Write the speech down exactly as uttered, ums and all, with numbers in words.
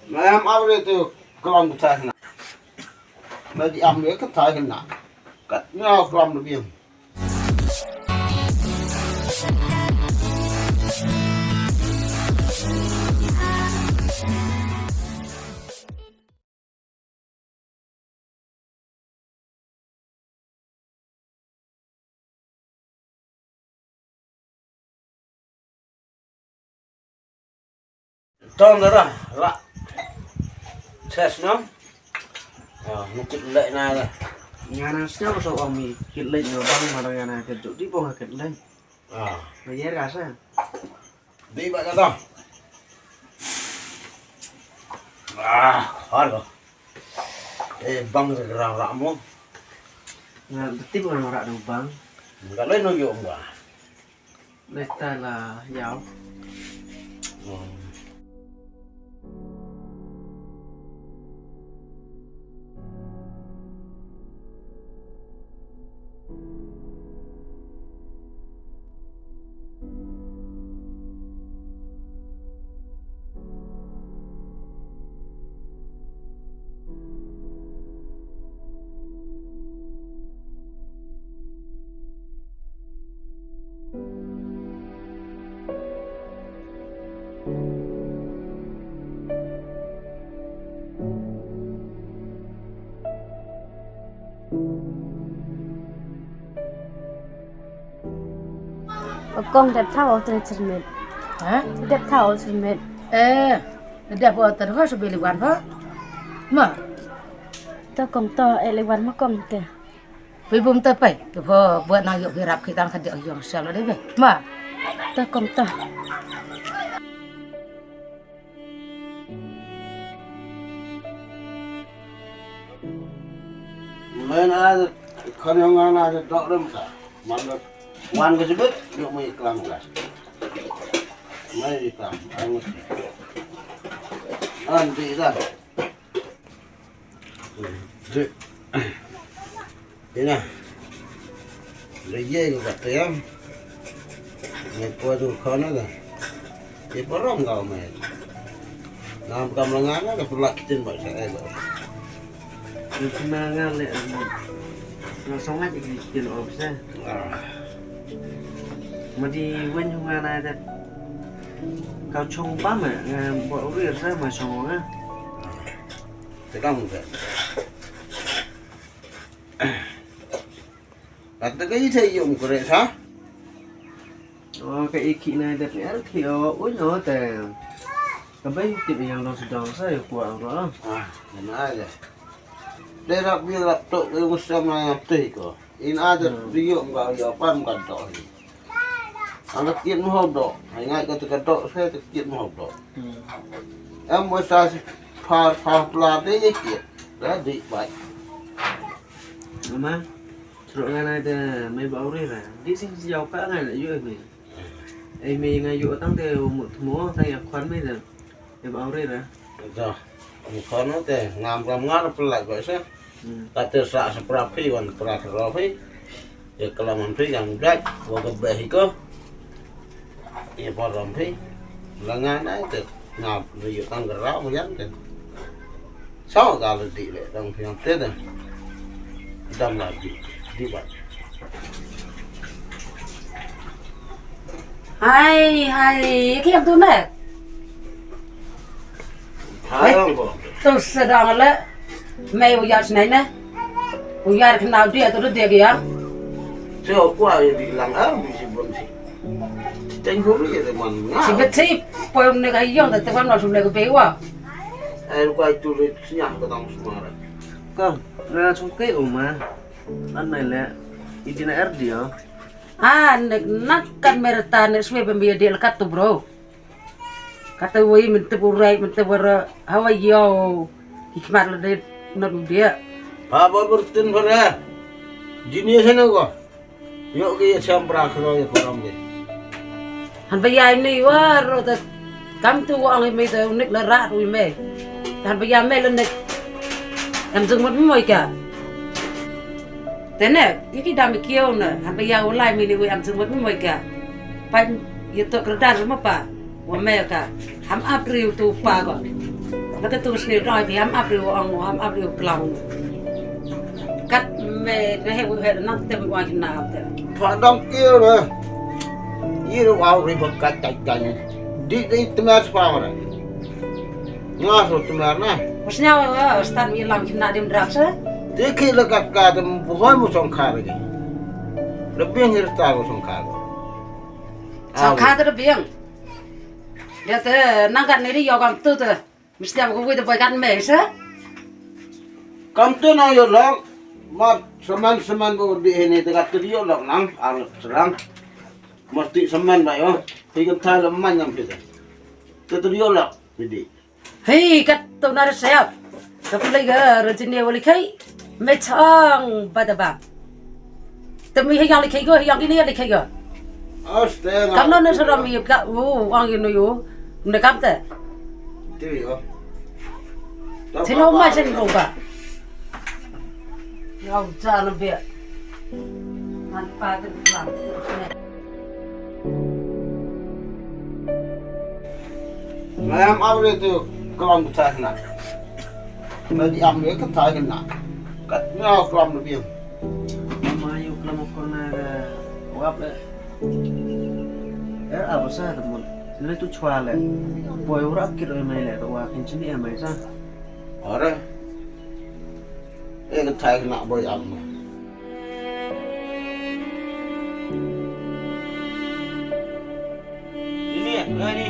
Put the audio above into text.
Mem ap re tu klam ka thai na. Ma di am re ka thai na. Kat nga klam na biang. Tong dara, ra. Ses no. Ah, mukit lek na la. Ngana sñiaw so ong mi kit lek no bang marang ngana kit juk di bong kit lek. Ah. Mayer ka sa. Di ba kata. Ah, hal. Eh, bang segerang rak mo. Nga betul orang rak dong bang. Enggak lain nunjuk enggak. Leta la yaw. Kong dep thaw te chirmet. Ha? Dep thaw chirmet. Eh, dep o te ho su beli wan pha. Ma. To kong to e le wan ma kong te. Phi bum te pai, phi pho buat nang yok phi rap khi tang ka diak yong sial de be. Ma. To kong to. Men a khon yong ana de dok dem ka. Man wan ka sibit yok mai klam ka. Mai di klam. An di da. Dek. Ina. Lagi aku kat tiang. Ni kuat tu kau nak dah. Dia perang kau main. Nam kam lengan ada pula kitin buat saya tu. Ni kena ngan le. Nga song aja kitin office. Ah. Ma di wen hung ana da. Kau chong ba ma nga buat urir sa ma chong nga. Te kam ka. Kata ka ite yum kore sa. O ka iki na dep ni ar ki o u no te. Ka bai tip yang dong sedong sa ya kuat ro. Ah, na aja. Te rap bi rap tok ke musam na yang te ko. In aja riyo mga ya pam kan tok. Ang ka kit mo hawdok. Ay nga ka ka dok sa ka kit mo hawdok. Em mo sa si par par pla de ye kit. Da di bai. Ama, sro nga na de me ba uri ra. Di sing si jaw ka nga na yu me. Ai me nga yu tang de mo mo tang ya kwan me de. Eba awri ra. Ito. Ang kono te ngam kam ngar pelak ko se. Hmm. Kate sa sa pra phi wan pra kro phi. Ye kalaman phi yang jat wa ke beh ko. Ye param phi. Lengan ai te ngam yu tang kra mo yan te. Sa ga le di le tang phi te de. Dam la di. Di ba. Hai, hai, ki yang tu ne? Hai, hai, ko. Tu sedang le. Mai u yar snai ne. U yar kenal dia tu dia dia. So, ko ai di lang ah, bisi bon si. Teng ko ye man nga. Si beti, poi ne ka yong ta te wan no sum le ko pe wa. Ai ko ai tu le snya ko tang sumara. Ko, na chung ke uma. An nai le. Idina er dia. Ah, nek nak kan merta nek swe pembia dia lekat tu, bro. Kata wei mentep urai, mentep wara, hawa yo. Hikmat le dei not dia. Pa ba bertin bara. Jini sana ko. Yo ke ya siam pra khro ya param de. Han ba ya ni wa ro ta kam tu wa ang me ta unik le ra ru me. Han ba ya me le nek. Am jung mot mo ka. Te ne, ye ki dam kieu ne, haba ya u lai mi ni wei am sumut mi moi ka. Pa ye to kerdan ma pa, wa me ka. Ham ap riu tu pa ko. Ka tu sni roi bi ham ap riu ong ham ap riu klang. Kat me rehe bu he nang te mi wa kina ap te. Pha dang kir re. Yi ru au ri ba kat kat kat ni. Di di temer spa mara. Nga so temer na. Musnya wa stan mi lam kina dim drak se. Di ki lekat ka dem bu hoi mu song kha lagi. Lebih ngir ta bu song kha. Song kha te lebih. Dia te nang kat ni ri yo kam tu te. Mesti aku buat apa kan mesa? Kam tu nang yo long, mat seman seman bu di ini dekat tu yo long nang, ang serang. Mesti seman ba yo, hikan thai leman yang kita. Tu tu yo long, jadi. Hei, kat tu nar siap. Tapi lagi rajin dia boleh kai. Me chang ba da ba. Te mi hiang likhei go, hiang kini likhei go. Aste nga. Kam no ne sara mi ka u ang ino yo. Ne kam te. Ti yo. Ti no ma chen ko ba. Yo cha no be. Man pa te lang. Ngam am re tu klam ka thai na. Na di am re ka thai na. Kat nga klam na biang. Ma yu klam ko na ga wap le. Er aba sa da mun. Le tu chwa le. Poi ura kit oi mai le wa kin chini mai sa. Ora. E ka thai na boi am. Ini ya, ini.